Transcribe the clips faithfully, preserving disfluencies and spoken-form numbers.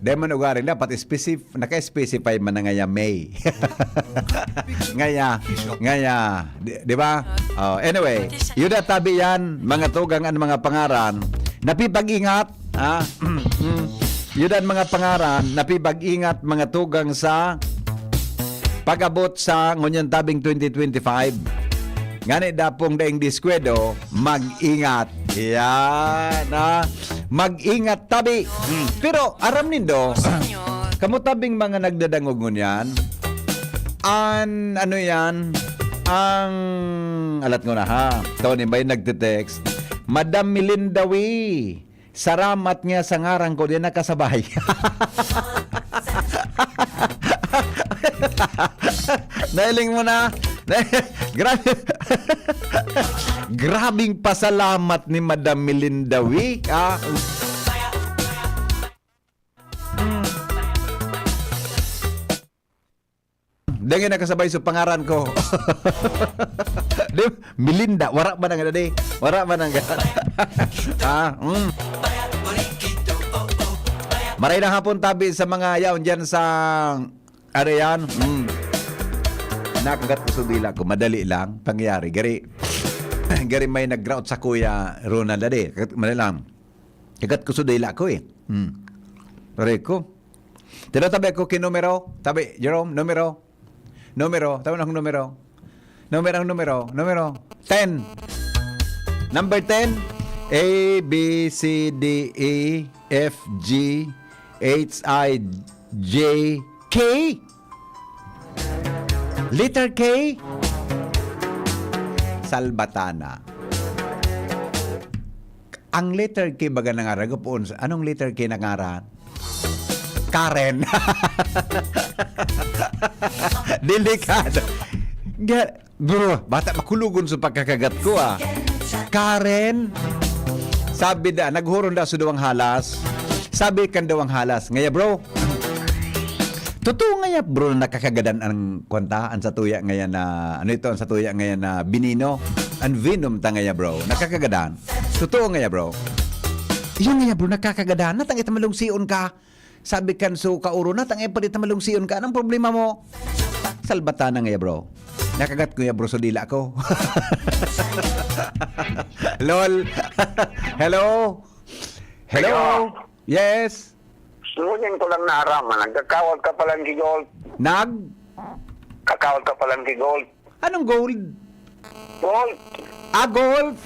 Dai man ugaring dapat specif-, naka-specify man na ngaya May. Ngaya, ngaya, di, di ba? Oh, anyway, yuda tabi yan, mga tugang an mga pangaran. Napipag-ingat, ha? Yuda an mga pangaran, napipag-ingat, mga tugang sa pag-abot sa ngunyan tabing twenty twenty-five. Ngani dapong daing diskuedo, mag-ingat. Yan, ha? Mag-ingat tabi. Hmm. Pero aram nindo, kamo tabing mga nagdadangog ngunyan, an, ano yan, ang, alat ko na ha, Tony, may nagte-text, Madam Melinda Wee, saramat nga sa ngaran ko, di nakasabay. Nailing mo na. Grabe. Grabing pasalamat ni Madam Melinda Wee, ah. Hmm. Dai nakasabay sa pangaran ko. Di, Melinda, wara ba nang di? Wara ba nang Ah, mm. Maray na hapon tabi sa mga yaon dyan sa, ano yan? Mm. Nakagat ko sa dila ko. Madali lang. Pangyayari. Gari, gari may nag-grout sa Kuya Ronald, adi. Madali lang. Kagat ko sa dila ko eh. Hmm. Aray ko. Tira tabi ako kin numero. Tabi, Jerome, numero. Numero. Tabi ng numero. Numero, numero. Numero. Ten. Number ten. A, B, C, D, E, F, G, H, I, J, K. Letter K. Salbatana. Ang letter K baga nangaran ko poon sa, anong letter K nangaran? Karen. Delikado. Ga-, bro, bata makulogon sa pagkakagat ko, ah. Karen. Sabi da, naghuron da sa duwang halas. Sabi kan duwang halas, "Ngaya, bro, totoo ngaya, bro, na nakakagadan ang kwanta, ang satuya ngaya na, ano ito, ang satuya ngaya na binino? Ang venom ta ngaya, bro, nakakagadan? Totoo ngaya, bro?" "Iyo ngaya, bro, nakakagadan. Natang ita malungsion ka." Sabi kan so kauro, "Natang ita malungsion ka. Anong problema mo?" Salbatana ngaya, bro. Nakagat ko ya, bro, so dila ko. Lol. Hello? Hello? Hello? Yes? Ngunyan ko lang naaraman, nagkakawat ka palang ki Gold. Nag? Kakawat ka palang ki Gold. Anong gold? Gold. Ah, golf.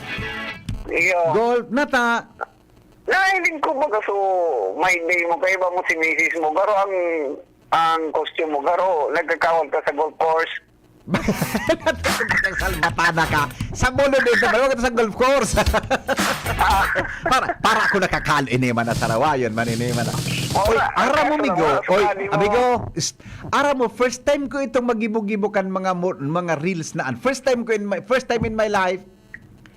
Iyo. Golf. Nata. Nahiling ko baga so, may day mo, kaiba mo si misis mo. Garo ang, ang costume mo. Garo, nagkakawat ka sa golf course. Salbatana ka. Sa mundo dito, balo ka sa golf course. Para, para ako nakakal-, ini man na sarawayon, man ini man na. Oy, Wala, ara mo, wala, migo. wala, Oy, wala, amigo, ist-, ara mo, first time ko itong magibo-gibo kan mga mo-, mga reels na an. First time ko in my, first time in my life.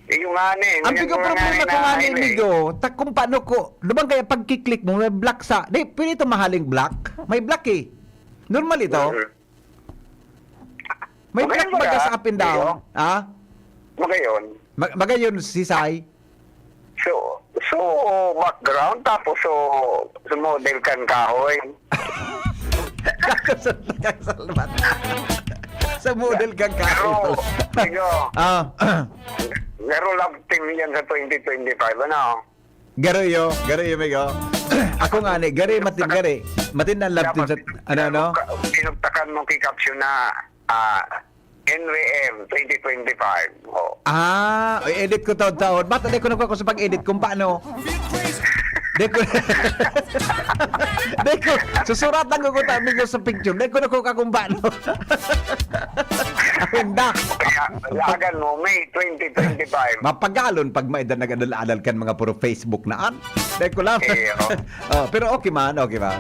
Iyo nga ni, Ang ngunyan piga ko nga problema ni ko nga ni, nahiling. Migo, ta kung paano ko, di ba kaya pagkiklik mo, may black sa, di, pwede ito mahaling black? May black eh. Normal ito. Mhm. May Magayon black ba baga yan? sa up and down. Migo? Ha? Magayon. Mag-, magayon, sisay. So, so, background, tapos so, so model kan kahoy. Tapos sa tagang salbat. Sa model kan kahoy Pero, pala. Migo, Ah. Pero love team yan sa twenty twenty-five, ano? Garo iyo, garo iyo, migo. Ako nga ni, gari, matin-, gari. Matin na love team sa, Dapat, ano, ano? ka-, pinugtakan mo kay caption na, ah, N W M twenty twenty-five. Oh. Ah, i-edit ko taon-taon. Basta di ko nakuha ko sa pag-edit kung paano. Di ko, di ko, susuratan ko kung tabi ko sa picture. Di ko nakuha kung paano. Ang da. Kaya, lagan mo, May twenty twenty-five. Mapagalon pag may da nag-adal-adal kan mga puro Facebook na an. Dahil ko lang. Iyo. Oh, pero okay man, okay man.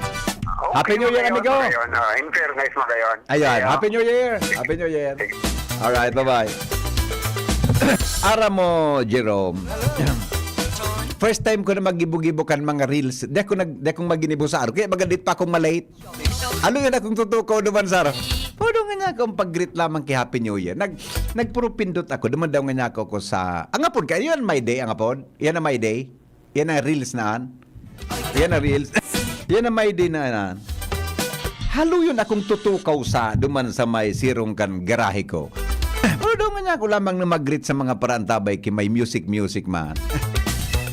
Okay, Happy New Year, magayon, amigo. Magayon. Oh, in fairness, magayon. Ayan, Iyo. Happy New Year. Happy New Year. Sige. Alright, bye-bye. Ara mo, Jerome. First time ko na magibo-gibo kan mga reels. Di ako nag-, di akong maginibo sa araw. Kaya magadit pa akong malate. Ano yun akong tutukaw naman, Sara? Pwede nga niya akong pag-greet lamang kay Happy New Year. Nag-, nagpurupindot ako. Duman daw nga niya ako, ko sa, ang apod ka, yun, my day, ang apod. Yan ang my day. Yan ang reels na an. Yan ang reels. Yan na may di na yan. Haluyon akong tutukaw sa duman sa may sirong kan garahe ko. Pero daw nga niya ako lamang na mag-greet sa mga paraantabay ki may music-music man.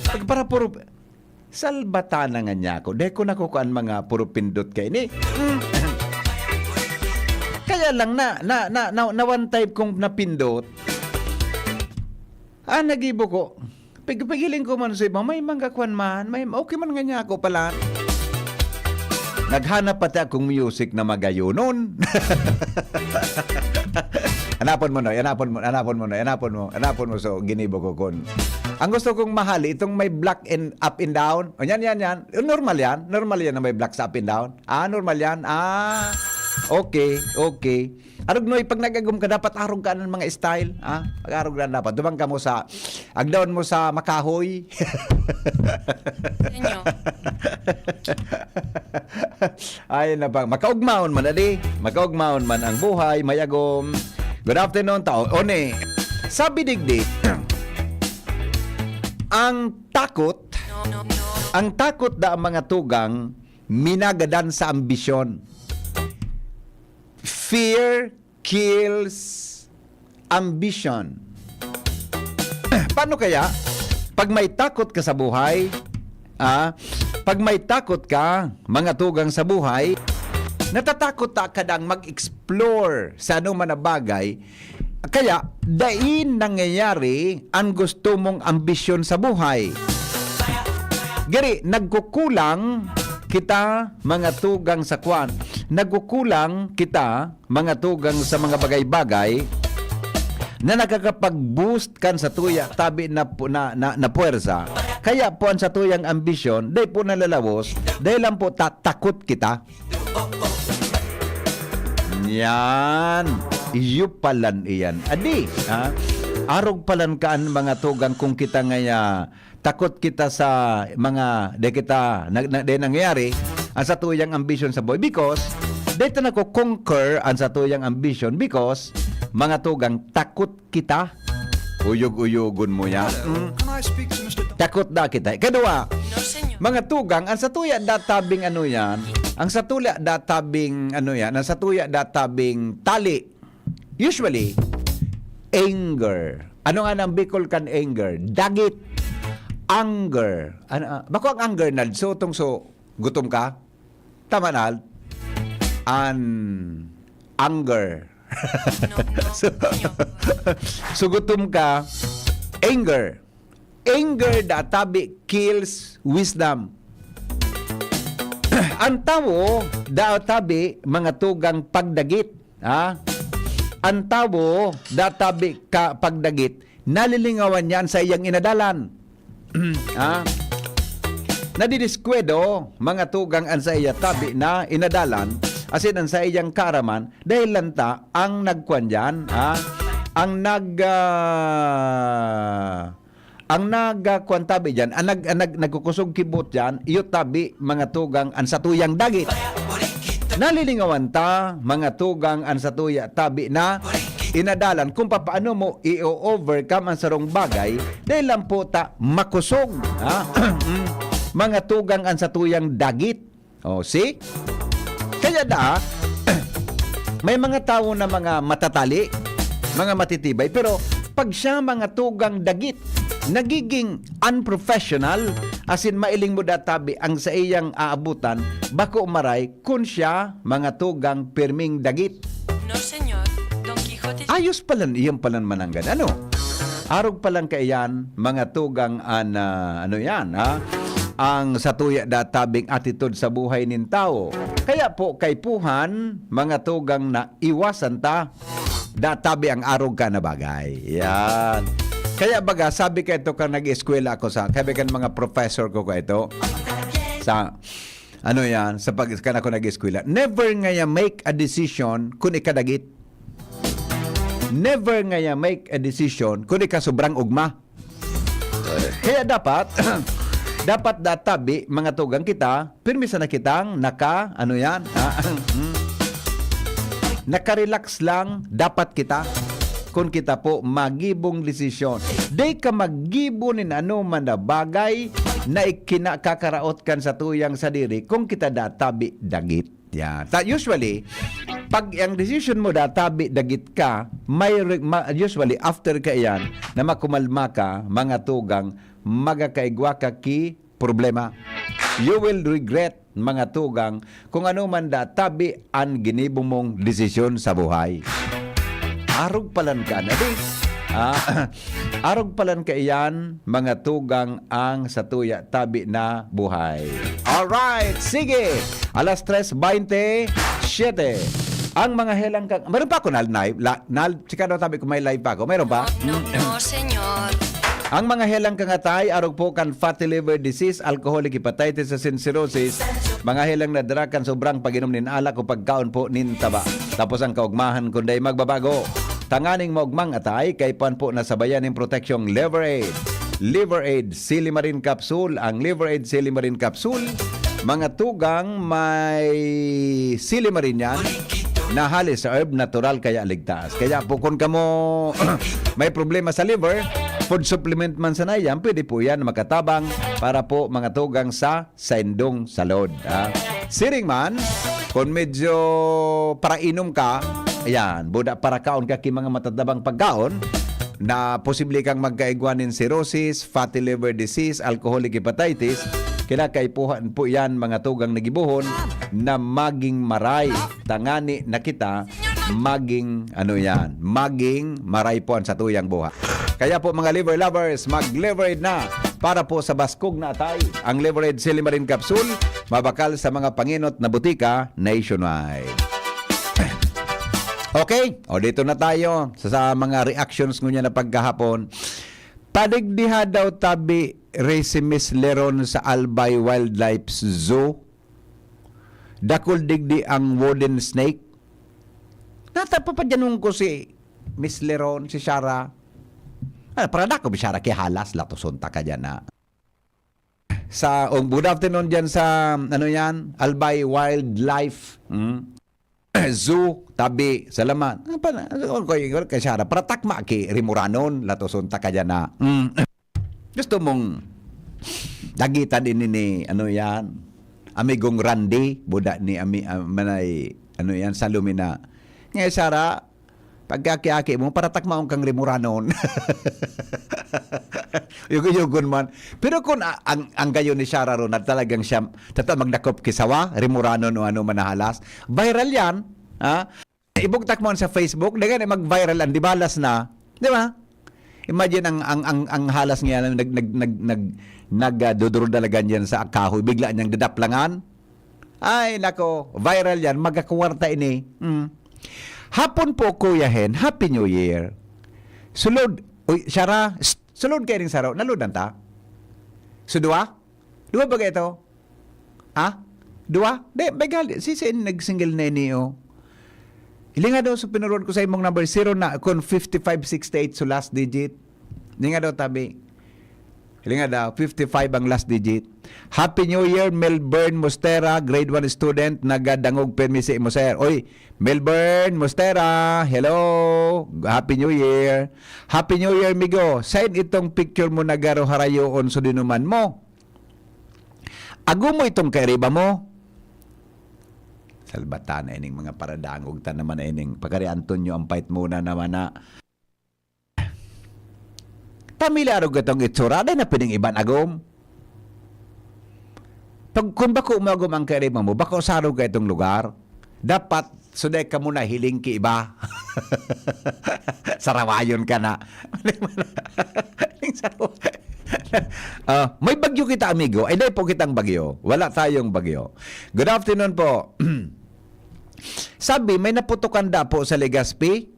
Pag para puro, salbata na nga niya ako. Dahil ko nakukuhaan mga puro pindot kayo ni. Kaya lang na, na, na, na, na one type kong napindot. Ah, nagibo ko. Pig-, pigiling ko man sa iba, may mga kwan man, may, okay man nga niya ako pala. Naghanap pati akong music na magayonon. Hanapon mo, no? Hanapon mo, hanapon mo, no? Hanapon mo, hanapon mo. So, ginibo ko kun. Ang gusto kong mahali, itong may black and up and down. O, yan, yan, yan. Normal yan. Normal yan na may black sa up and down. Ah, normal yan. Ah, okay, okay. Arog, Noy, pag nag-agom ka, dapat arog ka ng mga style. Ah, pag arog na dapat. Dumang ka mo sa, agdaon mo sa makahoy. Inyo. Ay, na pang, makaugmaon man, adi. Makaugmaon man ang buhay, may agom. Good afternoon, tao. One, sabi digdi, ang takot, ang takot da ang mga tugang minagadan sa ambisyon. Fear kills ambition. Paano kaya? Pag may takot ka sa buhay, ah, pag may takot ka, mga tugang sa buhay, natatakot ta ka dang mag-explore sa ano man na bagay, kaya dai nangyayari ang gusto mong ambisyon sa buhay. Gari, nagkukulang kita, mga tugang sa kwan. Nagkukulang kita, mga tugang sa mga bagay-bagay na nakakapag-boost kan satuya tabi na pu-, na, na, na puwersa. Kaya po ang satuyang ambisyon, dai po nalalawos, dahil lang po ta-, takot kita. Yan. Iyo palan iyan. Adi, ha? Arog palan kaan, mga tugang, kung kita ngaya takot kita sa mga di kita na, na, di nangyayari ang satuyang ambisyon sa buhay, because di ta nako-conquer ang satuyang ambisyon because, mga tugang, takot kita. Uyog-uyogon mo yan. Mm. Takot da kita. Kadua, mga tugang, ang satuya databing ano yan, ang satuya databing ano yan, ang satuya databing tali. Usually, anger. Ano nga nang Bicol kan anger? Dagit. Anger. Ano, ah, bako ang anger na so, tong so, gutom ka? Tama na, Al? An anger. No, no. So, so, gutom ka, anger. Anger da tabi kills wisdom. Ang tawo da tabi mga tugang pagdagit, ha? Ang tawo da tabi ka pagdagit, nalilingawan niya an saiyang inadalan. Ha? Nadidiskwento, mga tugang, an saiya tabi na inadalan, asin an saiyang kaaraman, dahil lang ta ang nagkuan diyan, ha? Ang nag, ah, ang nag, ah, kuan tabi diyan, ang nag, ang nag, nagkukusog kibot diyan, iyo tabi, mga tugang, ang satuyang dagit. Nalilingawan ta, mga tugang, ang satuya tabi na inadalan kung papaano mo i-overcome ang sarong bagay dahil lang po ta makusog, ha? Mm. Mga tugang ang satuyang dagit. Oh, see? Kaya da, may mga tawo na mga matatali, mga matitibay, pero pag siya mga tugang dagit, nagiging unprofessional, asin mailing mo databi ang saiyang aabutan, bako maray kun siya mga tugang pirming dagit. No, señor. Don Quixote. Ayos palan, iyan palan mananggan. Ano? Arog palan kaiyan, mga tugang an, ah, ano yan, ha? Ang satuya databing attitude sa buhay nin tawo. Kaya po, kaipuhan, mga tugang na iwasan ta, databi ang arog ka na bagay. Yan. Kaya baga, sabi ka ito kan nag-eskwela ako sa, sabi kan mga professor ko ka ito, sa, ano yan, sa pag, kan ako nag-eskwela, never ngaya make a decision kun ikadagit. Never ngaya make a decision kun ikasobrang ugma. Kaya dapat, dapat databi, mga tugang kita, pirmi sana kitang naka, ano yan, ah, mm. Naka-relax lang, dapat kita. Kun kita po, magibong desisyon. Di ka magibo nin ano man na bagay, na ikinakakaraot kan satuyang sadiri kung kita da tabi dagit. Yan. Ta-, usually, pag ang decision mo da tabi dagit ka, may re-, ma-, usually after ka iyan na makumalma ka, mga tugang, magakaigwa ka ki problema. You will regret, mga tugang, kung ano man da tabi an ginibo mong desisyon sa buhay. Arog palan ka na di. Ah, arog palan ka iyan, mga tugang, ang satuya tabi na buhay. Alright, sige. Alas tres baynte siyete. Ang mga helang kang, meron pa ako na live, la, na, chika daw tabi ko may live pa ako. Meron pa? No, no, senyor. Ang mga helang kangatay, arog po kan fatty liver disease, alcoholic hepatitis, asin cirrhosis, mga helang nadara kan sobrang pag-inom nin alak o pagkaon po nin taba. Tapos ang kaugmahan kunday magbabago. Tanganing maugmang atay, kaipuhan po na sabayan nin proteksyong Liver Aid. Liver Aid, Silimarin Capsule. Ang Liver Aid Silimarin Capsule, mga tugang may silimarin yan na hali sa herb, natural kaya ligtas. Kaya po kun kamo may problema sa liver, food supplement man sana yan, pwede po yan makatabang para po mga tugang sa saindong salod, ha? Siring man, kung medyo parainom ka, ayan, buda parakaon ka ki mga matatabang pagkaon, na posible kang magkaigwa nin cirrhosis, fatty liver disease, alcoholic hepatitis, kinakaipuhan po yan, mga tugang na gibohon, na maging maray. Tangani na kita, maging, ano yan, maging maray po ang satuyang buhay. Kaya po, mga liver lovers, mag-Liver Aid na para po sa baskog na atay. Ang Liver Aid Silimarin Capsule, mabakal sa mga pangenot na butika nationwide. Okay, o dito na tayo sa, sa mga reactions ngunyan na pagkahapon. Padigdiha daw tabi re si Miss Leron sa Albay Wildlife Zoo. Dakul digdi ang wooden snake. Nata, papadyanon ko si Miss Leron, si Shara. Ah, para dako, Shara, kihalas, latoson ta ka dyan, ha. Sa, oh, good afternoon dyan sa, ano yan, Albay Wildlife. Hmm? Zoo, tabi, salamat. Ano pa na? Ano ko, kay, kay Shara, para takma ki Rimuranon, latoson ta ka dyan, ha. Hmm. Gusto mong dagitan ini ni, ano yan, amigong Randy, buda ni ami-, ah, manay, ano yan, Salumina. Nga, Shara, pagkaki-aki mo, para takmaon kang Rimuranon. Yugo-yugon man. Pero kung a-, ang, ang gayon ni Shara Ronald, talagang siya, tata magdakop ki sawa, Rimuranon o ano man na halas, viral yan, ha? Ibugtak mo sa Facebook, dagan mag-viral ang dibalas na, di ba? Imagine ang, ang, ang, ang halas nga nag, nag, nag, nag, nag, ah, dudurudalagan yan sa kahoy, bigla niyang dadaplangan. Ay, nako, viral yan, magkakuwarta ini. Mm. Hapon po, Kuya Hen, Happy New Year. Sulod, uy, Shara, shh, sulod kayo ning saro, naludan ta? Sudwa? Duwa ba kayo to? Ha? Duwa? Di, may gali, si, si nag-single na ini, oh. Ilinga daw sa pinurod ko sa imong number, zero na, kun fifty-five sixty-eight so last digit. Ilinga daw tabi. Ilinga daw, fifty-five ang last digit. Happy New Year, Melbourne Mostera, grade one student, nagadangog permi sa imo, sir. Oy, Melbourne Mostera, hello. Happy New Year. Happy New Year, migo. Saan itong picture mo na garo harayoon so dinuman mo? Ago mo itong kairiba mo. Salbata na ining mga paradangog ta naman na ining pagkari Antonio ang pait muna naman na. Pamilya arog itong itsura, dahil na pining iban agom. Pag, kung bako mo agom ang kairiba mo, bako sarog ka itong lugar. Dapat, suday ka muna hiling ki iba. Sarawayon ka na. Ah, may bagyo kita, amigo. Ay, dahil po kitang bagyo. Wala tayong bagyo. Good afternoon po. Sabi, may naputukan da po sa Legazpi.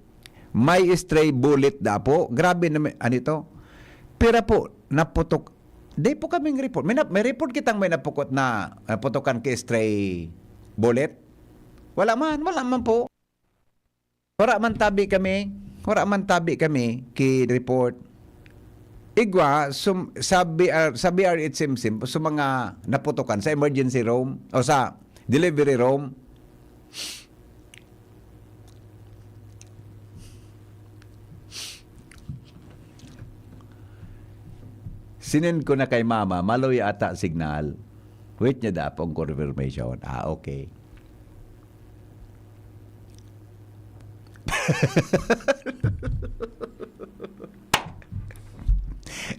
May stray bullet da po. Grabe na may, ano ito? Pira po, naputok. Di po kaming report. May, na, may report kitang may napukot na, naputukan ki stray bullet? Wala man, wala man po. Wala man tabi kami. Wala man tabi kami ki report. Igwa, sum-, sa B R, sa B R H M C, sa mga naputukan, sa emergency room, o sa delivery room, Sinend ko na kay mama, maluya ata signal. Wait niya da pong confirmation. Ah, okay.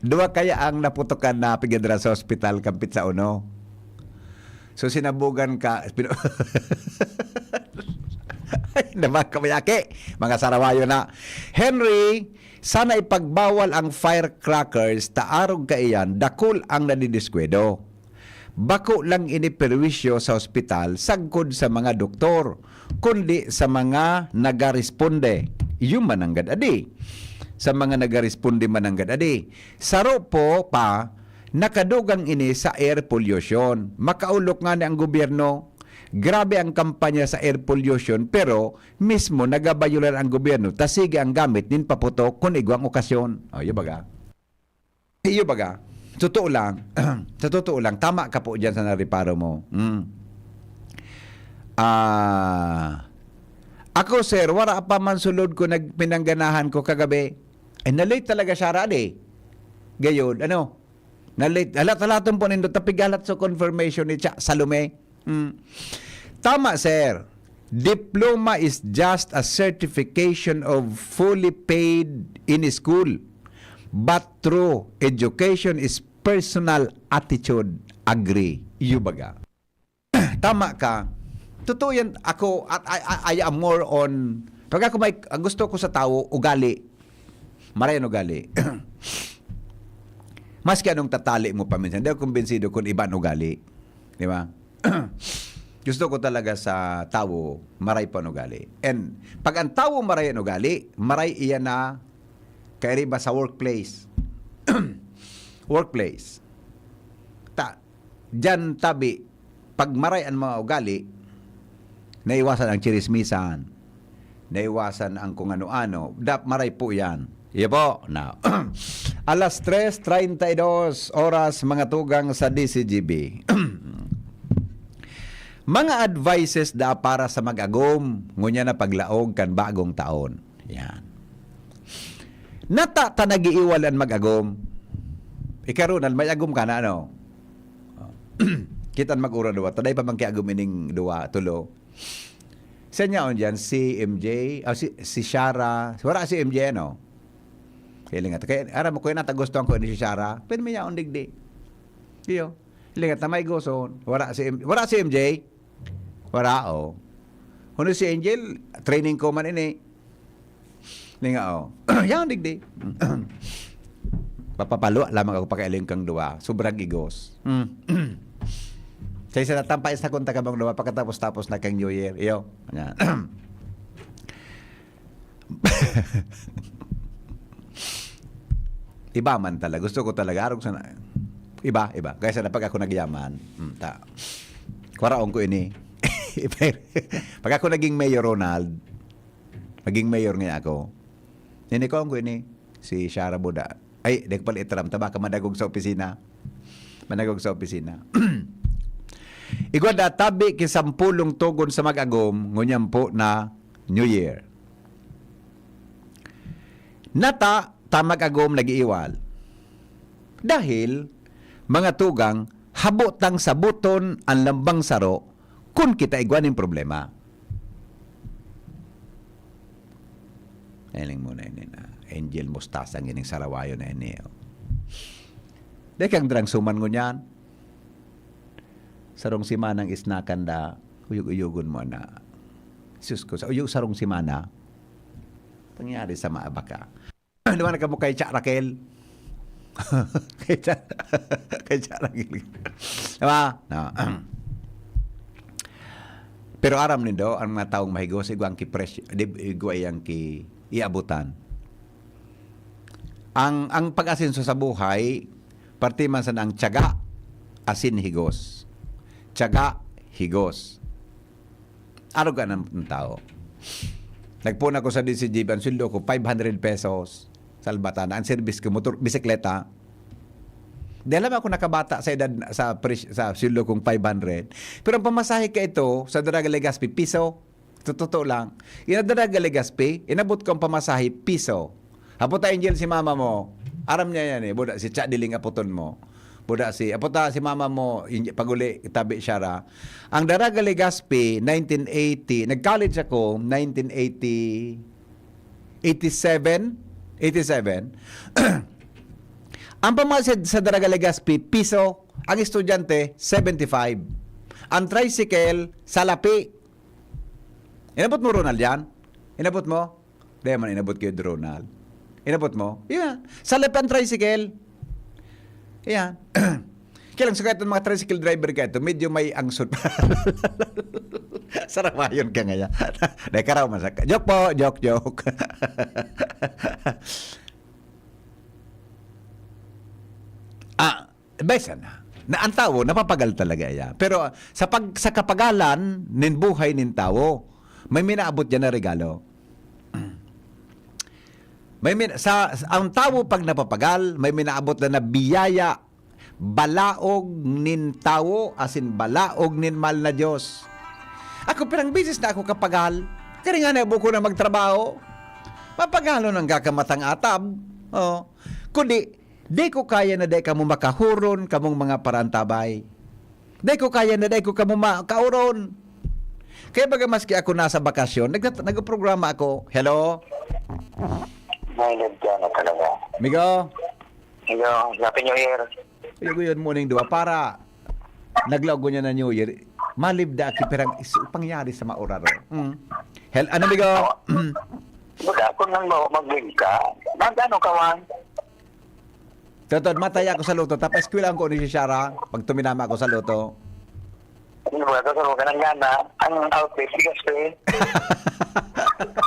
Duwa kaya ang naputokan na pigidra sa ospital kampit sa uno. So, sinabugan ka, pino-, ay, naman kamayaki, mga sarawayo na. Henry, sana ipagbawal ang firecrackers, ta arog kaiyan, dakul ang nadidiskwento. Bako lang ini perwisyo sa ospital sagkod sa mga doktor, kundi sa mga nagaresponde. Iyo mananggad adi. Sa mga nagaresponde mananggad adi. Saro po pa, nakadugang ini sa air pollution. Makaulok nga ni ang gobyerno. Grabe ang kampanya sa air pollution, pero mismo nagabayulan ang gobyerno ta sige ang gamit nin paputok kun igwang okasyon. O, iyo baga? Iyo baga? Totoo lang. Sa totoo lang, tama ka po dyan sa nareparo mo. Mm. Ah, ako, sir, wala pa man sulod ko nagpinangganahan ko kagabi. Ay, na-late talaga siya, Rad, eh. Gayod, ano? Na-late. Halat-halaton po nindo, tapigalat sa confirmation ni Cha Salome. Mm. Tama, sir. Diploma is just a certification of fully paid in school. But true education is personal attitude. Agree. Iyo baga? Tama ka. Totoo yan. Ako, at I, I, I am more on, pag ako may, ang gusto ko sa tao, ugali. Maray an ugali. Maski anong tatali mo pa minsan, di ako kumbinsido kung iba an ugali. Di ba? Gusto ko talaga sa tawo, maray pa an ugali. And pag ang tawo maray an ugali, maray iyan na kairiba sa workplace. Workplace. Ta, diyan tabi, pag maray an mga ugali, naiwasan ang tsirismisan, naiwasan ang kung ano-ano. Dap maray po yan. Iyo po. Now, alas tres treinta y dos oras, mga tugang sa D C G B. Mga advices da para sa mag-agom, ngunyan na paglaog kan bagong taon. Yan. Nata ta nag-iiwal an mag-agom. Ika, Ronald, may agom ka na, ano? Kita an mag-ura duwa. Taday pa man ki agom ining duwa, tulo. Sa niya on dyan, si M J, ah, si, si Shara. Wala si M J, ano? Kaya lingat. Kaya, aram mo, kaya natagustuhan ko ni si Shara. Pwede may yaon digdi. Iyo. Lingat na may guson. Wala si M-, wala si M J. Wala, oh. Kuno si Angel, training ko man ini. Linga, oh. Yan, digdi. Papapalwa lamang ako pakailing kang duwa. Sobrang igos. Mm. Sa isa na tampay sa konta kabang duwa, pagkatapos-tapos na kang New Year. Iyo. Yan. Iba man talaga. Gusto ko talaga. Arog sana. Iba, iba. Kaya sana pag ako nagyaman, mm, ta, kwaraon ko ini. Pag ako naging mayor, Ronald, maging mayor nga ako, ini ko, ko ini, si Shara Buda. Ay, di ko pala itaram. Ta baka madagog sa opisina. Madagog sa opisina. Igwa da tabi ki sampulong togon sa mag-agom, ngunyan po na New Year. Nata ta mag-agom nag-iiwal. Dahil, mga tugang, habo tang saboton an lambang saro kun kita igwa nin problema. Eling mo na ini na. Angel Mostasa ang ining sarawayo na ini, oh. Dai kang drang suman ngunyan. Sarong simanang isnakan da, uyog-uyogon mo na. Sus ko, sa uyog sarong simana, pangyari sa maabaka. Ano man ka mo kay Cha Raquel? Kay Cha, kay Cha Raquel. Diba? No. Pero aram nindo, ang mga taong mahigos, igwa ang ki-pressure, di, igwa yang ki-, iabutan. Ang, ang pag-asenso sa buhay, parte man sana ang tiyaga, asin higos. Tiyaga, higos. Arog ka ng, ng tao. Nagpuna ko sa D C G B, ang sweldo ko, five hundred pesos. Sa Albatan, ang service ko, motor, bisikleta. Di alam ako nakabata sa edad, sa pres-, sa sweldo kong five hundred. Pero ang pamasahe ka ito, sa Daraga Legazpi, piso. Totoo lang. Ina Daraga Legazpi, inabot ko ang pamasahe, piso. Hapo ta, Angel, si mama mo. Aram niya yan eh. Buda si Cha Diling aputon mo. Buda si, aputa si mama mo, in- pag-uli, tabi siya ra. Ang Daraga Legazpi, nineteen eighty, nag-college ako, nineteen eighty, eighty-seven, eighty-seven. Ang pamasid sa Daraga Legazpi, piso, ang estudyante, seventy-five. Ang tricycle, salapi. Inabot mo, Ronald, yan? Inabot mo? Dahil man inabot kayo, Ronald. Inabot mo? Yeah. Salapi ang tricycle. Yan. Kaya lang, sugat ang mga tricycle driver ka ito, medyo may angsot. Sarawayon ka ngayon. Dahil karaw man sa... Joke po, joke, joke. Ah, besa na. Na ang tawo, napapagal talaga iya. Pero sa pag, sa kapagalan nin buhay nin tawo, may minaabot diyan na regalo. May min, sa, ang tawo pag napapagal, may minaabot na na biyaya, balaog nin tawo, asin balaog nin mahal na Dios. Ako, pirang bisis na ako kapagal. Kaya nga na buko na magtrabaho. Mapagalon ang kakamatang atab. Oh. Kundi, di ko kaya na di kamo makahuron, kamong mga parantabay. Di ko kaya na di ko kamo makauron. Kaya baga maski ako nasa bakasyon, nag, nagprograma ako. Hello? May nagkana talaga. Migo? Hello, Happy New Year. Uy, good morning, duwa. Para naglaog ko niya na New Year, malib da aki pirang is, pangyari sa mauraro. Mm. Hel, ano, Migo? Buda, kung nang mo, mag-win ka, magano ka man? Totod, mataya ako sa loto. Tapos eskwelahan ko ni si Shara pag tuminama ako sa loto. Ano ba, kasi mo ka nang gana, ang outfit, bigas ko eh.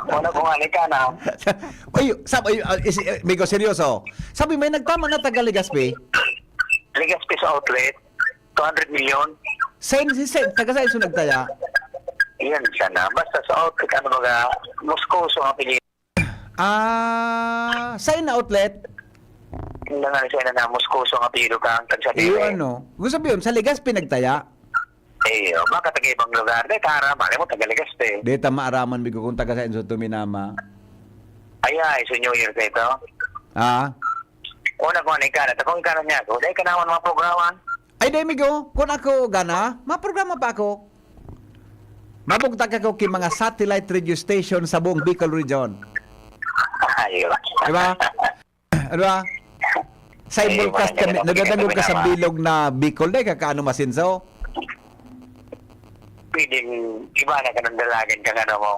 Muna ko nga ni ka na. Ay, sabi, ay, ah, is, eh, Migo, seryoso. Sabi, may nagtama na taga Legazpi. Legazpi sa outlet, two hundred million. Same, si same, taga sa iso nagtaya. Yan siya na. Basta sa outlet, ano baga, Moscoso ang apelyido. Ah, sa ina outlet? Hindi nga siya na, na Moscoso ang apelyido ka, ang tagsa Iyo ano. Gusto sabihin, sa Legazpi nagtaya? Eh, baka taga ibang lugar. Dahil kara, mali mo, taga Legazpi. Deta maaraman, Migo, kung taga sa inso tuminama. Ay, ay, sa New Year ka ito. Ah? Una ko, ano ka na? Takong ka na niya ako. Dahil ka naman mga programa. Ay, dai, Migo. Kung ako gana, maprograma pa ako. Mabugtak ako ki mga satellite radio station sa buong Bicol region. Ayun. Di ba? Di ba? Sa Ay, broadcast wala kami, na, nadadangog ka sa wala. Bilog na Bicol, dai ka kaano masinso? Pwedeng iba na ka ng dalagan kang ano mo.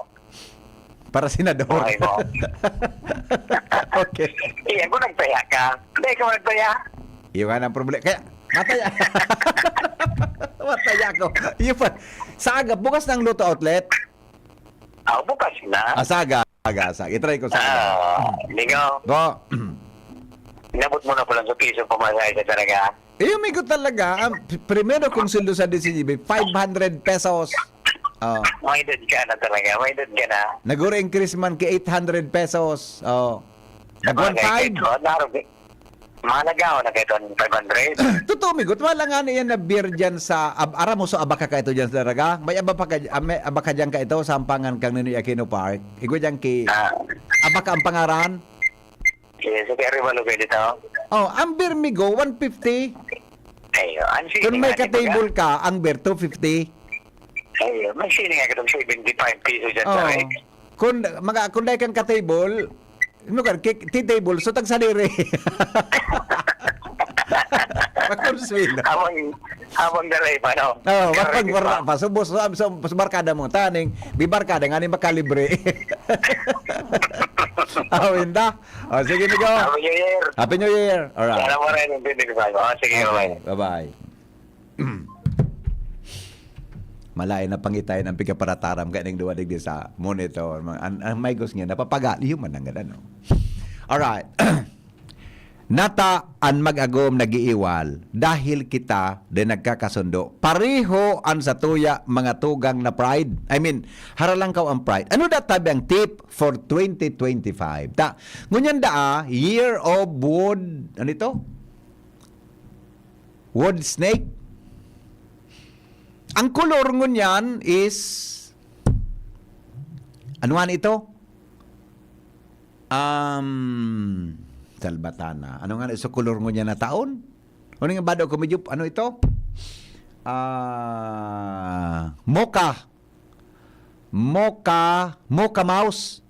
Para senador. Buhay mo. Okay. Iya, kung nagtaya ka. Hindi ka magtaya. Iwan ang problema. Kaya, mataya. Mataya ako. Yun pa. Sa aga, bukas ng Lotto Outlet. Ah, bukas na. Ah, sa aga. Aga, sa aga. I-try ko sa aga. Ah, Migo, Go. inabot mo na pala sa piso pamasahe sa talaga. Eh, amigo talaga, ang p- primero kong sweldo sa D C G B, five hundred pesos. Oh. May edad ka na talaga, may edad ka na. Naguro increase man ki eight hundred pesos. Oh. Nag Bagay one five. ka ito, narog-, mahalaga ako na kayo itong five hundred. Totoo, migot. Wala nga na yan na beer dyan sa, ab, ara mo, so abaka ka ito dyan sa Daraga. May abaka, ah, may abaka dyan ka ito, sampangan kang Ninoy Aquino Park. Igo dyan ki, Ah, abaka ang pangaran. yes, okay, Arevalo kayo dito. Oh, ang beer, migo, one fifty. Ay, ang sige Kung may nga, di ba? ka-table ka, ang beer, two fifty. Ay, may sini nga itong seventy-five pesos dyan Oh. sa Rex. Kung, mga, kung dahil kang ka-table, ano ka, ki- tea table, so tagsadiri. Makonsuelo. Habang, habang dalay pa, no? Oh, wapag Correct wara pa. pa. So, boss, so, so, so, barkada mo, taning, bibarkada, nga ni makalibre. Oh, inda. Oh, sige, migo. Happy New Year. Happy New Year. Alright. Sana mo rin yung pinag-, oh, sige, Okay, bye. bye-bye. Malain na pangitayan ang pigkaparataram kaya ning duwa digdi sa monitor. Ang, ang may gusto niya, napapagali yung manangan, ano. Alright. Nata an mag-agom nag-iiwal dahil kita din nagkakasundo. Pareho an satuya mga tugang na pride. I mean, haralangkaw ang pride. Ano da tabi ang tip for twenty twenty-five? Ta, ngunyan daa, year of wood, ano ito? Wood snake? Ang color ngunyan is, ano nga ito? Um, Salbatana. Ano nga na sa kolor ngunyan na taon? Ano nga bado ko medyo, ano ito? Ah, mocha. Mocha, mocha mouse.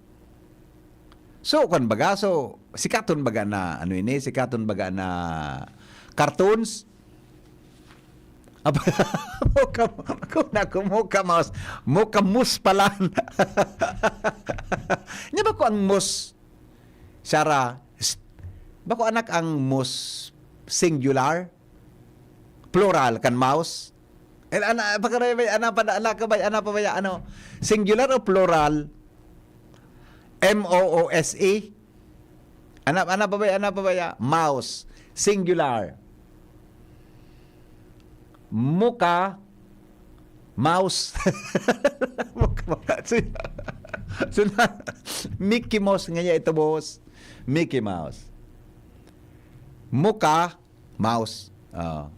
So, kwan baga, so, sikaton baga na, ano ini, sikaton baga na cartoons? Apa, mocha, ako na ako, mocha mouse. Mocha moose pala. Nya ba ko ang moose? Sara, s-, ba ko anak ang moose singular? Plural kan mouse? Eh, ana, pagkaray ba, ana pa, ana ka ba, ana pa ba, ano? Singular o plural? M O O S E? Ana, ana pa ba, ana pa ba, mouse? Singular. Mocha, mouse. Mocha, mouse. So, so na, Mickey Mouse nga niya ito, boss. Mickey Mouse. Mocha, mouse. Oh.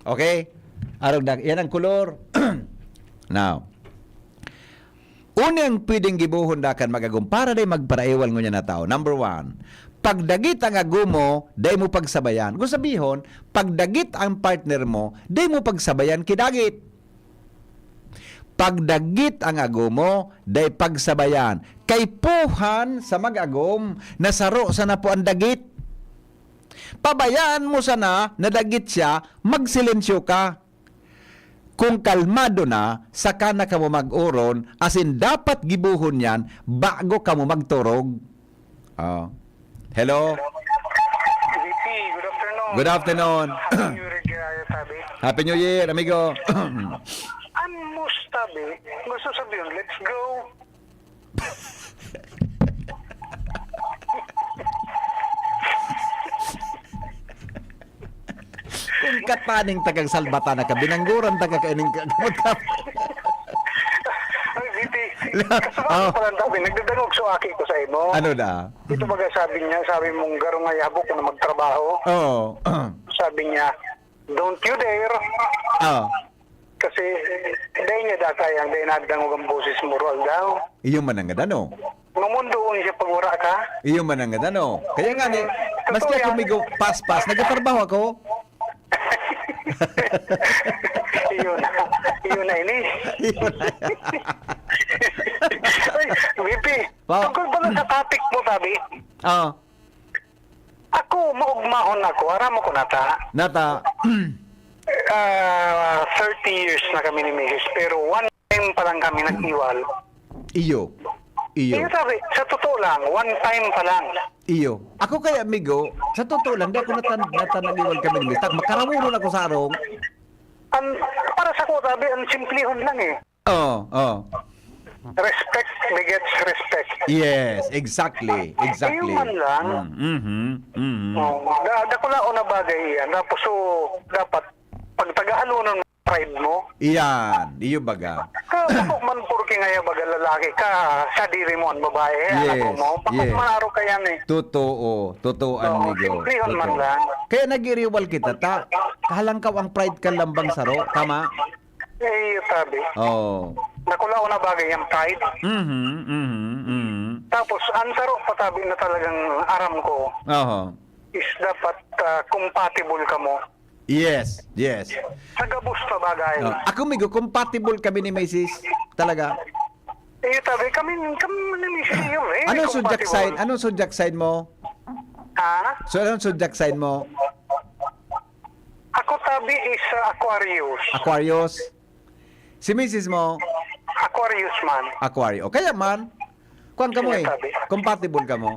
Okay? Arog na, yan ang kolor. Now, unang pwedeng gibohon da kan mag-agom para dai magparaiwal ngunyan na tao. Number one, pagdagit ang agom mo, dai mo pagsabayan. Kung sabihon, pagdagit ang partner mo, dai mo pagsabayan kidagit. Pagdagit ang agom mo, dai pagsabayan. Kaipuhan sa mag-agom na saro sana po ang dagit. Pabayaan mo sana na dagit siya, magsilensyo ka. Kung kalmado na, saka na kamo mag-oron, as in, dapat gibohon yan bago kamo magturog. Oh. Hello? V P, good afternoon. Good afternoon. Happy New Year, Jaya Tabi. Happy New Year, amigo. Ang moose, Tabi, gusto sabihin, let's go. Kung kataning tagang salbata na ka, binangguran taga kaining ka. Ay, V P, kaso Oh. ako pala, Tabi, nagdadangog sa aki ko sa imo. Ano na? Ito baga sabi niya, sabi mong garong ayabok na magtrabaho. Oo. Sabi niya, don't you dare. Ah, Kasi, dahil niya dakay ang dahil nadangog ang boses mo, Roald daw. iyo man ang gadano. Mamundoon siya pag wala ka. Iyo man ang gadano. Kaya nga ni, maski ako migo paspas, nagtatrabaho ako. Iyon na. Iyon na ini. Iyo na. Ay, V P, Pa- tungkol pala sa topic mo, Tabi. Ah, Ako, maugmahon ako. Aram mo ko nata. nata. Ah, thirty years na kami ni Misis, pero one time pa lang kami nag-iwal. Iyo. Iyo. Iyo, Tabi, sa totoo lang, one time pa lang. Iyo. Ako kaya, amigo, sa totoo lang, di ako natan natan nag-iwal kami ni Mister. Makarawuron ako sa arong. Ang, para sa ko, Tabi, ang simplihon lang eh. Oo, oo. Respect begets respect. Yes, exactly. Exactly. Iyo man lang. Mm, mhm, mhm. Oh, da, dakula o na bagay yan. Tapos, so, dapat, pagtagahalunan mo pride mo. Iyan, iyo baga. Ka, bako man porke ngaya baga lalaki ka, sadiri mo ang babae, Yes, anak mo. Bako yes. man aro ka yan eh. Totoo, totoo, Oo, amigo. simplihon man Totoo. lang. Kaya nag-iriwal kita, ta. Kahalangkaw ang pride ka lambang saro, tama? Eh, iyo, Tabi. Oo. Dakula o na bagay yung pride. Mhm, mhm, mhm. Tapos, ang saro pa, Tabi, na talagang aram ko Oho. is dapat ah, compatible ka mo. Yes, yes. Sa gabos na bagay. Oh, ako, migo, compatible kami ni Misis. Talaga. Eh, Tabi, kami, kami ni Misis iyo eh. Anong zodiac Compatible. sign? Anong zodiac sign mo? Ha? So, anong zodiac sign mo? Ako, Tabi, is uh, Aquarius. Aquarius? Si Misis mo? Aquarius man. Aquarius. O kaya man, kuwan ka mo eh. Sinasabi. Compatible ka mo.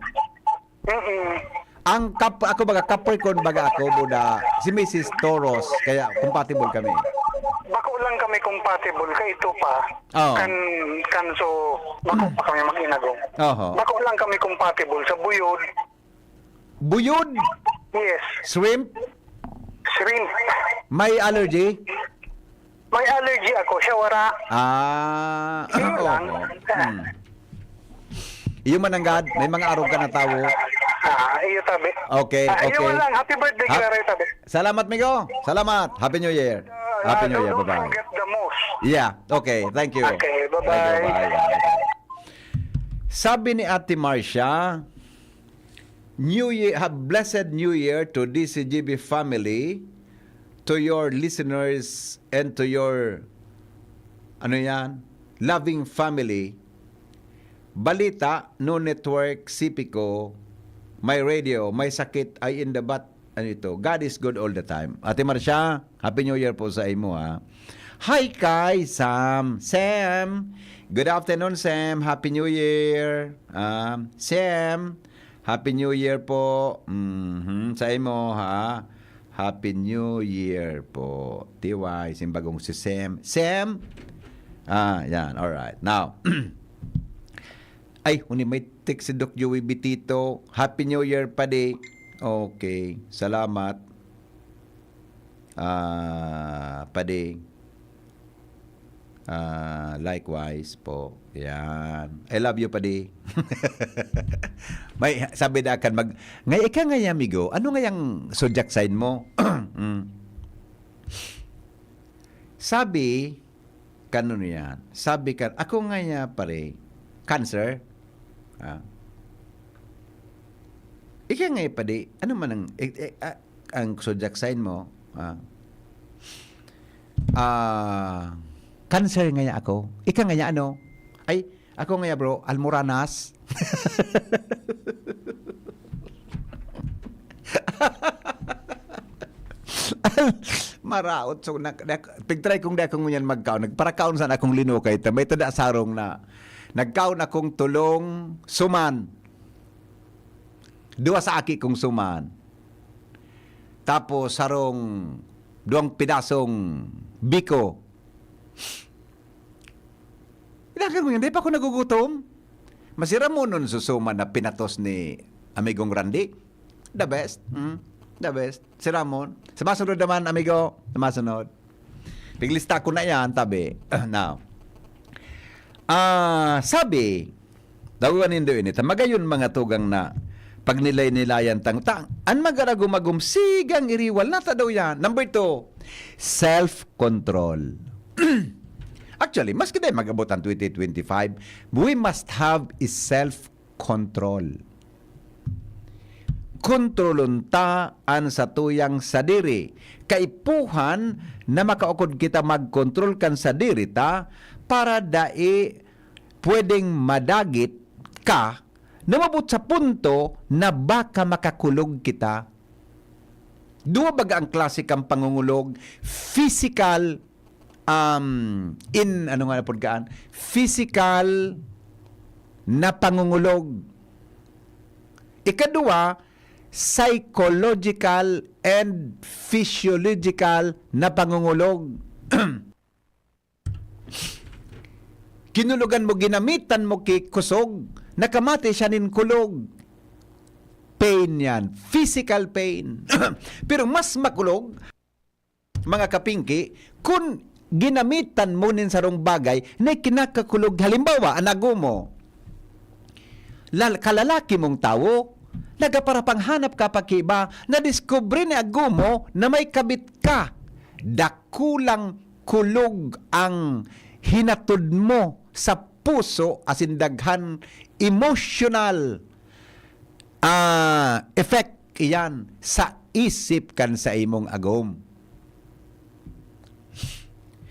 Mm-mm. Ang kap ako baga, Capricorn baga ako, buda, si Misis Taurus, kaya compatible kami. Bako lang kami compatible ka ito pa. Oo. Kan, kan so, bako pa kami mag-inagong. Oho. Bako lang kami compatible sa buyod. Buyod, Yes. shrimp, Shrimp. may allergy? May allergy ako, siya wara. Ah, Iyo lang. oo. Hmm. Iyo mananggad, may mga arog ka na tawo. Ah, iyo, Tabi. Okay, Ah, iyo okay. lang. Happy birthday, Ha- Kilaray, Tabi. Salamat, migo. Salamat. Happy New Year. Uh, Happy uh, New Year. don't Bye-bye. forget the most. Yeah. Okay. Thank you. Okay, bye-bye. Thank you, bye. Sabi ni Ate Marcia, New Year, have blessed New Year to D C G B family, to your listeners, and to your, ano yan, loving family. Balita, no network, C P ko, may radio, may sakit, ay in the bat, ano ito, God is good all the time. Ate Marcia, Happy New Year po sa imo, ha. Hi kay Sam. Sam, good afternoon, Sam. Happy New Year. Um, Sam, Happy New Year po. Mhm, sa imo, ha. Happy New Year po. T Y, simbagong si Sam. Sam? Ah, yan. All right. Now, ay, huni may text si Doc Joey Bitito. Happy New Year, padi. Okay. Salamat. Ah, padi. Ah, likewise po. Yan. I love you, padi. May sabi na akan mag, "Ngay ika nga, amigo, ano nga yang zodiac sign mo?" Mm. Sabi, kano niyan? Sabi ka, "Ako nga niya, pare, Cancer." Ah. "Ika nga, padi, ano man ang, eh, eh, ah, ang zodiac sign mo?" Ah. "Ah, Cancer ngaya ako." "Ika ngaya ano?" "Ay, ako ngaya, bro, Almoranas." Maraot. So, nak-, nak-, pigtry kong di ako ngunyan magkaon. Nagparakaon sana akong linukay. Ta, may tada sarong na. Nagkaon akong tulong suman. Duwa sa aki kong suman. Tapos, sarong duwang pidasong biko. Ilagan mo yun, di pa ako nagugutom. Masira mo nun susuman na pinatos ni Amigong Randy. The best. Mm, the best. Si Ramon. Sa masunod naman, amigo. Sa masunod. Piglista ko na yan, tabi. Now, ah, sabi, daw nindo ini, ta magayon mga tugang na pagnilay-nilayan tang ta, an magaragumagom sigang iriwal, nata daw yan. Number two, self-control. Actually, maski tayo mag-abot ang twenty twenty-five, we must have a self-control. Kontrolon ta an satuyang sadiri. Kaipuhan na makaukod kita magkontrol kan sadiri ta para dai pwedeng madagit ka na mabot sa punto na baka makakulog kita. Duwa baga ang klase kan pangungulog, physical, um, in, ano nga na pod kaan? Physical na pangungulog. Ikaduwa, psychological and physiological na pangungulog. Kinulogan mo, ginamitan mo ki kusog, nakamati siya nin kulog. Pain yan, physical pain. Pero mas makulog, mga kapingki, kun ginamitan mo nin sarong bagay na kinakakulog. Halimbawa, an agom mo, lal-, kalalaki mong tawo, nagaparapanghanap ka pa ki iba, nadiskubre ni agom mo na may kabit ka. Dakulang kulog ang hinatod mo sa puso asin daghan emotional, ah, effect iyan sa isip kan sa imong agom.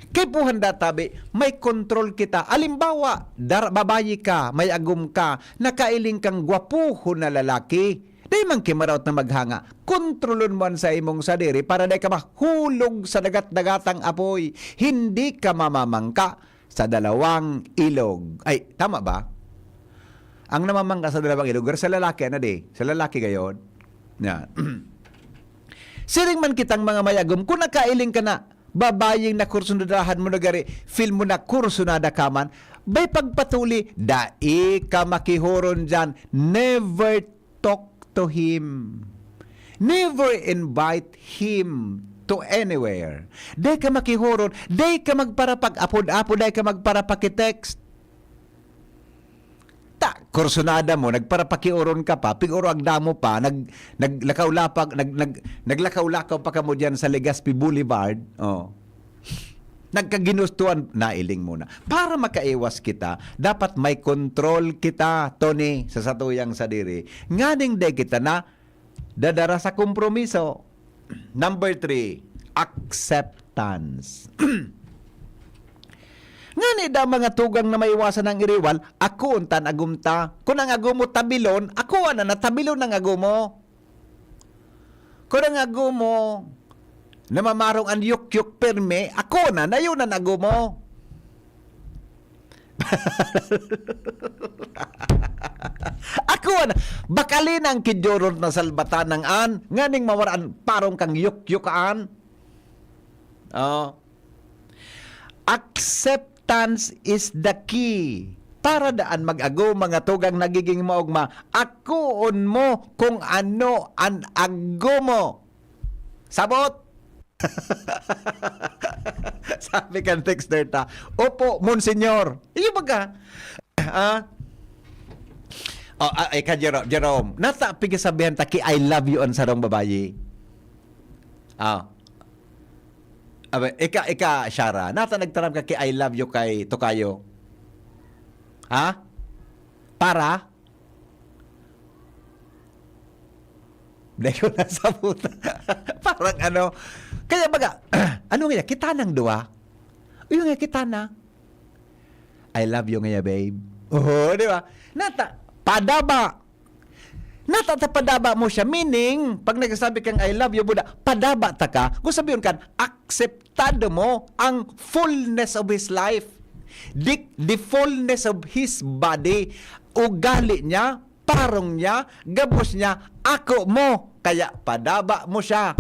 Kaipuhan da tabi, may kontrol kita. Alimbawa, dar-, babayi ka, may agom ka, nakailing kang gwapuhon na lalaki, dai man ki maraot na maghanga. Kontrolon mo an sa imong sadiri para dai ka mahulog sa dagat-dagatang apoy. Hindi ka mamamangka sa dalawang ilog. Ay, tama ba? Ang namamangka sa dalawang ilog, sa lalaki, ano di? Sa lalaki gayon. Yan. Siring man kitang mga mayagom, kung nakailing ka na, babayeng nakursunadahan mo na gari, feel mo na kursunada ka man, bay pagpatuli, dai ka makihoron dyan. Never talk to him. Never invite him to anywhere. Dai ka makihoron, dai ka magparapag-apod-apod, dai ka magparapakitext. Ta, kursunada mo, nagparapakioron ka pa, pig-oro agda mo pa, nag-, naglakaw-lapag-, nag-, nag-, naglakaw-lakaw pa kamo diyan sa Legazpi Boulevard. Oh. nagkaginustuhan, nailing muna. Para makaiwas kita, dapat may control kita, Tony, sa satuyang sadiri. Nganing di kita na dadara sa kompromiso. Number three, acceptance. Ngani da mga tugang na maiwasan ang iriwal, ako unta an agom ta. Kun ang agom mo tabilon, ako na natabilon ang agom mo. Kun ang agom mo namamarong an yukyuk pirmi, ako na nayo na nagom mo. Ako na, bakali na ang kidyorot na salbatan ng an, nganing mawaraan parong kang yukyuk an. Oh. Acceptance is the key. Para daan mag-agom, mga tugang nagiging maogma, akoon mo kung ano an agom mo. Sabot! Sabi kan texter ta, "Opo, Monsignor." Iyo baga? Ah? Oh, ah, ika, Jerome, Jerome, nata pigasabihan ta ki "I love you" an sarong babayi. Ah. Abi, ika, ika, Shara, nata nagtaram ka ki "I love you" kay Tokayo? Ha? Para? Dai ko nasabot. Parang ano, kaya baga, ano nga, kita nang duwa? Uy, nga, kita na. "I love you" nga, babe. Oo, di ba? Nata, padaba. Nata ta padaba mo siya. Meaning, pag nagsasabi kang "I love you," buda, padaba ta ka. Kung sabihin kan, akseptado mo ang fullness of his life. The, the fullness of his body. Ugali niya, parong niya, gabos niya, ako mo. Kaya padaba mo siya.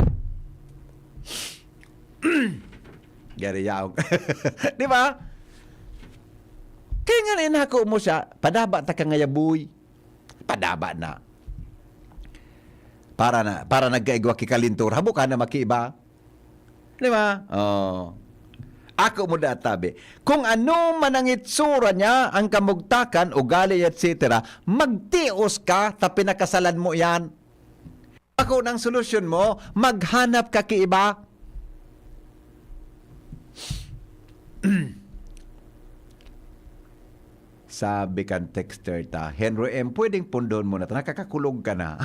Gari yaong. Di ba? Kaya nga inako mo siya, padaba ta ka ngayaboy. Padaba na. Para na, para nagkaigwa ki kalintura, buka na makiba. Di ba? Oh. Ako mo databi. Kung ano man ang itsura niya, ang kamugtakan, ugali, et cetera, magtios ka ta pinakasalan mo yan. Ako nang solusyon mo, maghanap ka ki iba. Sabi kan texter ta, "Henry M, pwedeng pundon mo na ta, nakakakulog ka na."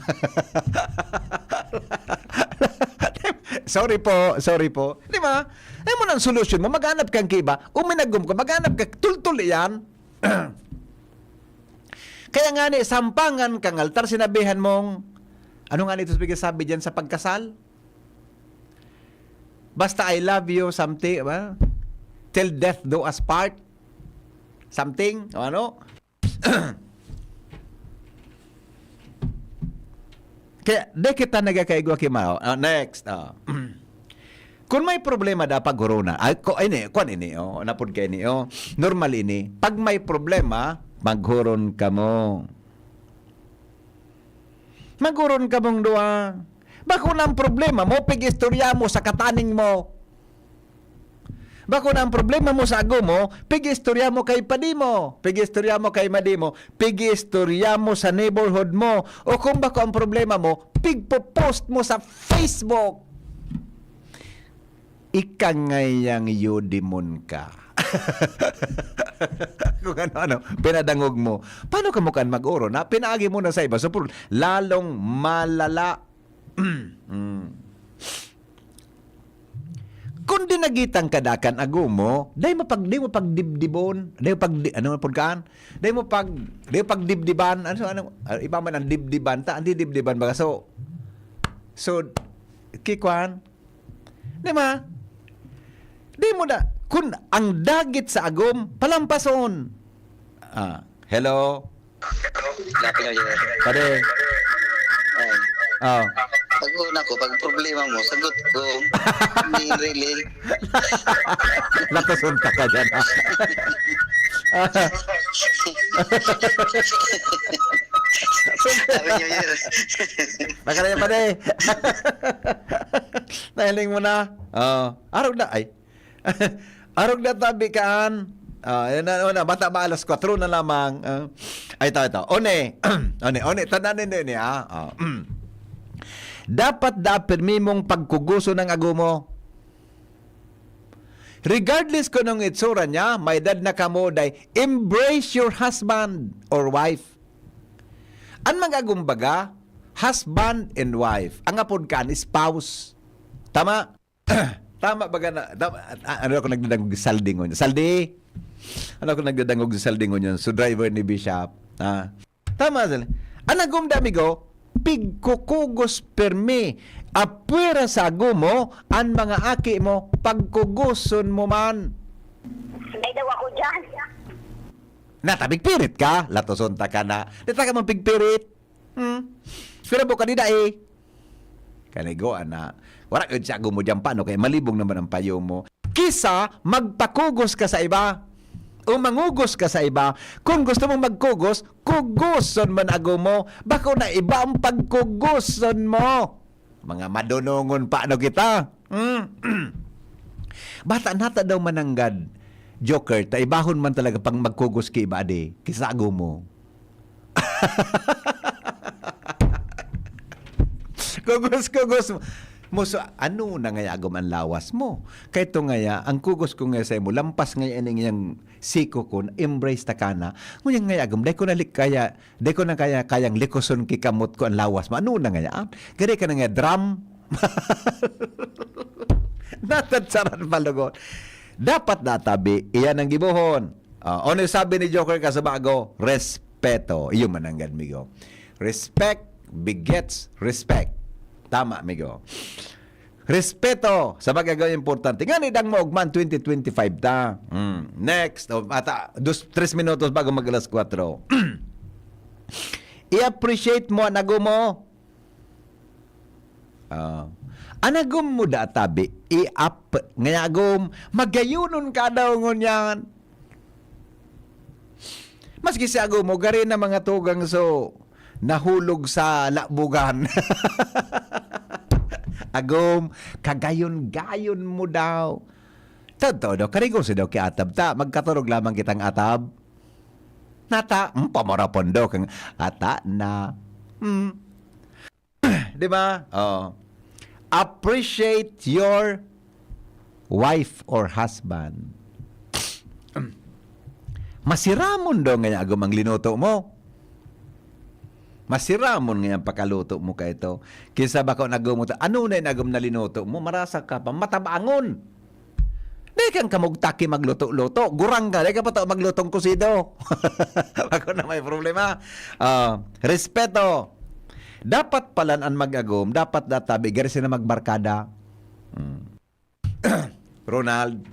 Sorry po, sorry po. Di ba? Ay mo nang solusyon mo, maghanap kang kiba, uminagom ka, maghanap ka, tultul yan. Kaya nga ni, sampangan kang altar, sinabihan mong, ano nga nito sabi, sabi dyan sa pagkasal? Basta "I love you," something, ba? "Till death do us part." Something, o ano? Kaya, di kita nagkakaigwa ki mao. Ah, next, ah. Kung may problema, dapat guruna. Ay, ko, ini, kwan ini, oh, napod ka ini, oh. Normal ini. Pag may problema, maghuron kamo. Maghuron kamong duwa. Bako na ang problema mo, pig-istorya mo sa kataning mo. Bako na ang problema mo sa agom mo, pig-istorya mo kay padi mo, pig-istorya mo kay madi mo, pig-istorya mo sa neighborhood mo, o kung bako ang problema mo, pigpo-post mo sa Facebook. Ika ngayang yudimon ka. Kung ano-ano, pinadangog mo. Paano ka mo kan mag-oro na? Pinaagi mo na sa iba. So, puro, lalong malala. Mm. Kung dinagitan ka dakan agomo, dai mo pag, dai mo pagdibdibon, dai mo pag, ano, pagkaan? Dai mo pag, dai mo pagdibdiban. Ano, ano, ah, iba man ang dibdiban, ta, ang didibdiban baga. So, so, kikwan, di ba? Di mo na, kun ang dagit sa agom, palampason. Ah, hello? Happy New Year. Pare. Ay. Oh. Pag una ko, pag problema mo, sagot ko. Hindi really. Nakasunta ka dyan, ah. Happy New Year. Baka na yan, pare. Nahiling mo na. Oh. Arog na, ay. Arog na tabi kaan. Ah, yan na, una, bata ba, alas kwatro na lamang. Ah. Ay, ito, ito. One. One, one. Tandaan ninyo ini, ah. Ah. Dapat da pirmi mong pagkuguso ng agomo. Regardless kung anong itsura niya, may edad na kamo, day, embrace your husband or wife. An mag-agom baga, husband and wife. Ang apod kan, spouse. Tama? Tama baga na, tama, a-, ano ako nagdadangog saldi ngunyan? Saldi! Ano ako nagdadangog saldi ngunyan? So, driver ni Bishop. Ah. Tama sila. An agom da, amigo, pigkukugos permi. Apwera sa agom mo, an mga aki mo, pagkugoson mo man. May daw ako dyan. Natabig pirit ka, latoson ta ka na. Di ta ka man pigpirit. Hmm? Pero buka di dai. Kanigo, ana. Wala yun sa agom mo dyan, paano? Kaya malibog naman ang payo mo. Kisa magpakugos ka sa iba o mangugos ka sa iba, kung gusto mong magkugos, kugoson man agom mo. Bako na iba ang pagkugoson mo. Mga madunongon pa ano kita. Mm. Bata nata daw mananggad, Joker, ta ibahon man talaga pang magkugos ki iba adi, kisa agom mo. Kugos, kugos mo. Muso, ano na ngaya agom ang lawas mo? Kay ito ngaya, ang kugos ko ngaya sa imo, lampas ngaya ining iyang siko ko, embrace ta ka na. Ngunyan ngaya agom, dai ko na lik-, kaya, dai ko na kaya, kayang likoson ki kamot ko ang lawas mo. Ano na ngaya? Gari ka na ngaya, drum? Natatsaran pa lugod. Dapat natabi, iyan ang gibohon. Ah, ano yung sabi ni Joker Kasabago? Respeto. Iyo mananggad, migo. Respect begets respect. Tama, migo. Respeto sa magagawa importante. Nga ni dang mo, ugman twenty twenty-five ta. Mm. Next, o, ata, dos, tres minutos bago mag alas kwatro. I-appreciate mo ang agom mo. Ah. An agom mo da tabi, i-ap-, ngaya agom, magayonon ka daw ngunyan. Maski si agom mo, gari na mga tugang so, nahulog sa labugan. Agom, kagayon-gayon mo daw. Totoo daw, karigoso daw ki atab ta. Magkaturog lamang kitang atab. Nata, hmm, pamarapon daw kang ata na. Hmm. Di ba? Oh. Appreciate your wife or husband. Masiramon daw ngaya agom ang linuto mo. Masiramon ngaya ang pakaluto mo kaito. Kinsa ba ka nagumot? Ano na yung agom na linuto mo? Marasa ka pa. Matabangon. Di kang kamugtaki magluto-luto. Gurang ka. Di ka pa to maglutong kusido. Ako na may problema. Ah, respeto. Dapat palan an mag-agom, dapat databi, gari sila magbarkada. Hmm. Ronald,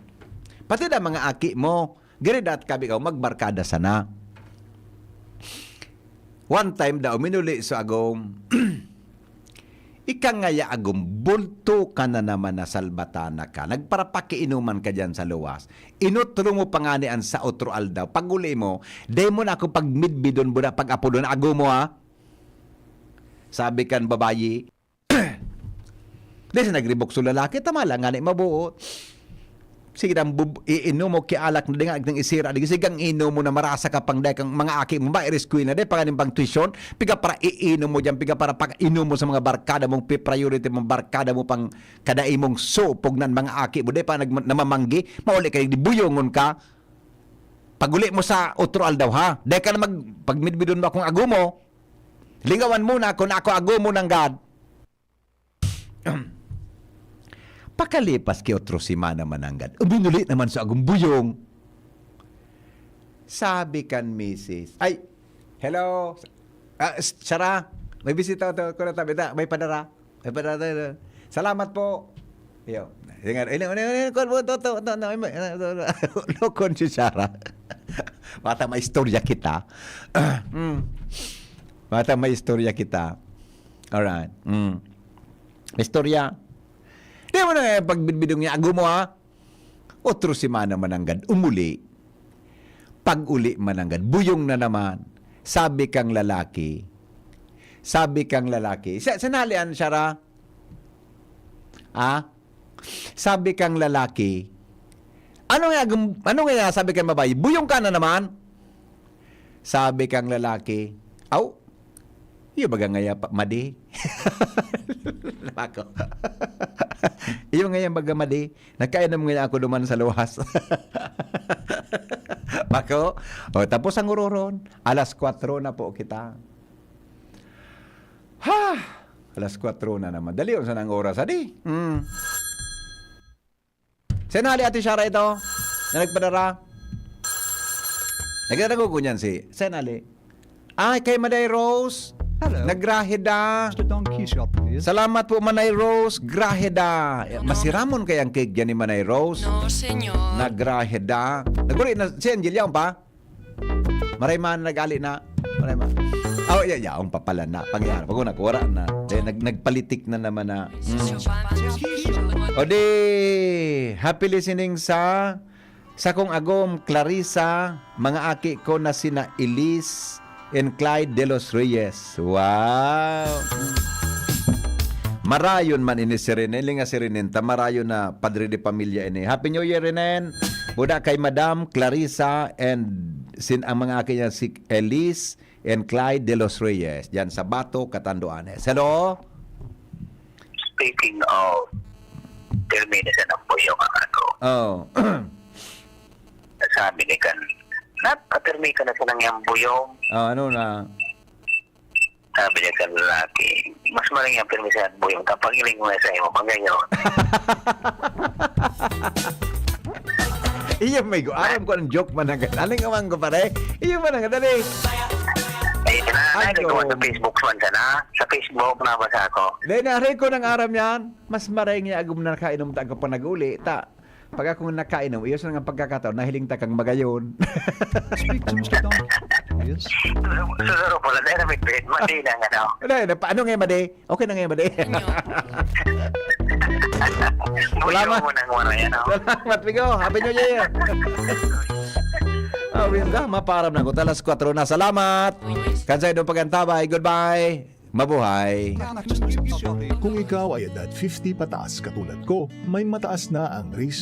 pati na mga aki mo, gari dat kabi ka, magbarkada sana. One time daw, minuli sa agom, ika ngaya agom, bulto ka na naman na salbatana ka. Nagparapakiinuman ka dyan sa luwas. Inutro mo pa nga ni an sa otro aldaw. Pag-uli mo, dai mo na ako pagmidbidon, buda pag-apodon, agom mo ha. Sabi kan babayi, di siya nagribok sa lalaki, tama lang nga ni mabuot. Sige, nang bub-, iinom mo, kialak na di nga, nang isira, di, sige, ang inom mo na marasa ka pang dahil kang mga aki mo, ba, iriskwela na, di, panganing pang tuition, piga para iinom mo dyan, piga para pag-inom mo sa mga barkada mong pi-priority mong barkada mo pang kada imong supog nan mga aki mo, di pa nag-, namamanggi, mauli ka, di buyongon ka, pag-uli mo sa otro aldaw, ha? Di ka na mag-, pagmidbidon mo akong agumo, lingawan mo na ako na ako agumo ng God. Pakalipas ki otro semana mananggad, uminuli naman sa agong buyong. Sabi kan misis, "Ay, hello, ah, s-, Sarah, may bisita to, ko na tabi ta, may padara, may padara to. Salamat po." Yo. Ingat, ini, ini, ini, kuwan po, to, to, to, to, may, to, to, to. Lokon si Sarah. Bata may istorya kita. Mm. Bata may istorya kita. Alright. Mm. Istorya. Di mo na nga pagbidbidong niya, agumo, ha? Otro semana mananggad, umuli. Pag-uli mananggad, buyong na naman. Sabi kang lalaki, sabi kang lalaki, sa, sanalian siya ra? Ah? Sabi kang lalaki, ano nga, ano nga sabi kang babae? Buyong ka na naman? Sabi kang lalaki, aw, iyo baga ngaya pa, madi? Ako. Iyo nga yan, baga, Madi. Nagkainom nga ako duman sa luwas. Bako, o, tapos ang uroron, alas kwatro na po kita. Ha! Alas kwatro na naman. Dali, unsa nang oras, adi? Hmm. Saan hali, Ate Shara, ito? Na nagpadara? Nagdadagog ko niyan si... Saan hali? Ay, kay Manay Rose. Hello. Nagrahe da. Mister Don Quixote, please. Salamat po, Manay Rose. Grahe da. Eh, masiramon kaya ang cake yan ni Manay Rose. No, señor. Nagrahe da. Naguli na si Angel, yaon pa? Maray man, nag-ali na. Maray man. Oh, ya, yaon pa pala na. Pangyari, pag nakura na. Eh, nag, nagpalitik na naman na. Mm. O di, happy listening sa... Sa kong agom, Clarissa, mga aki ko na sina Elise and Clyde de los Reyes. Wow! Marayon man ini si Renen. Linga si Renen, ta marayon na padre de pamilya ini. Happy New Year, Renen! Buda kay Madam Clarissa and sin ang mga aki niya, si Elise and Clyde de los Reyes, dyan sa Bato, Catanduanes. Hello? Speaking of, termina sa nang buyong ang ano. Oh. Sabi ni kan, napatermi ka na sa nangyang buyong. Oh, ano na? Sabi niya kan lalaki, mas maling ang pirmi sa buyong kapag iling mo na sa imo panggayon. Iyo, may go. Aram ko ang joke man ang aling amang ko, pare. Iyo man ang dali. Ay, na, Ano? Ko sa Facebook man sana. Sa Facebook, nabasa ko. Dahil na, aray ko nang aram yan. Mas maray nga agum na nakainom ta ang panag-uli. Ta, pag ako nakainom, iyo sa nga pagkakataon, nahiling ta kang magayon. Speak to Mister Don Quixote, please. Siguro pala, dahil na may bed, mati na nga, no? Ano, ano, paano nga, Madi? Okay na nga, Madi. Salamat. Mo nang waray, ano? Salamat, Migo. Happy New Year. Ah, Winda, maparam na ko. Alas kwatro na. Salamat. Kansay doon pagantabay. Goodbye. Mabuhay. Kung ikaw ay edad fifty pataas katulad ko, may mataas na ang risk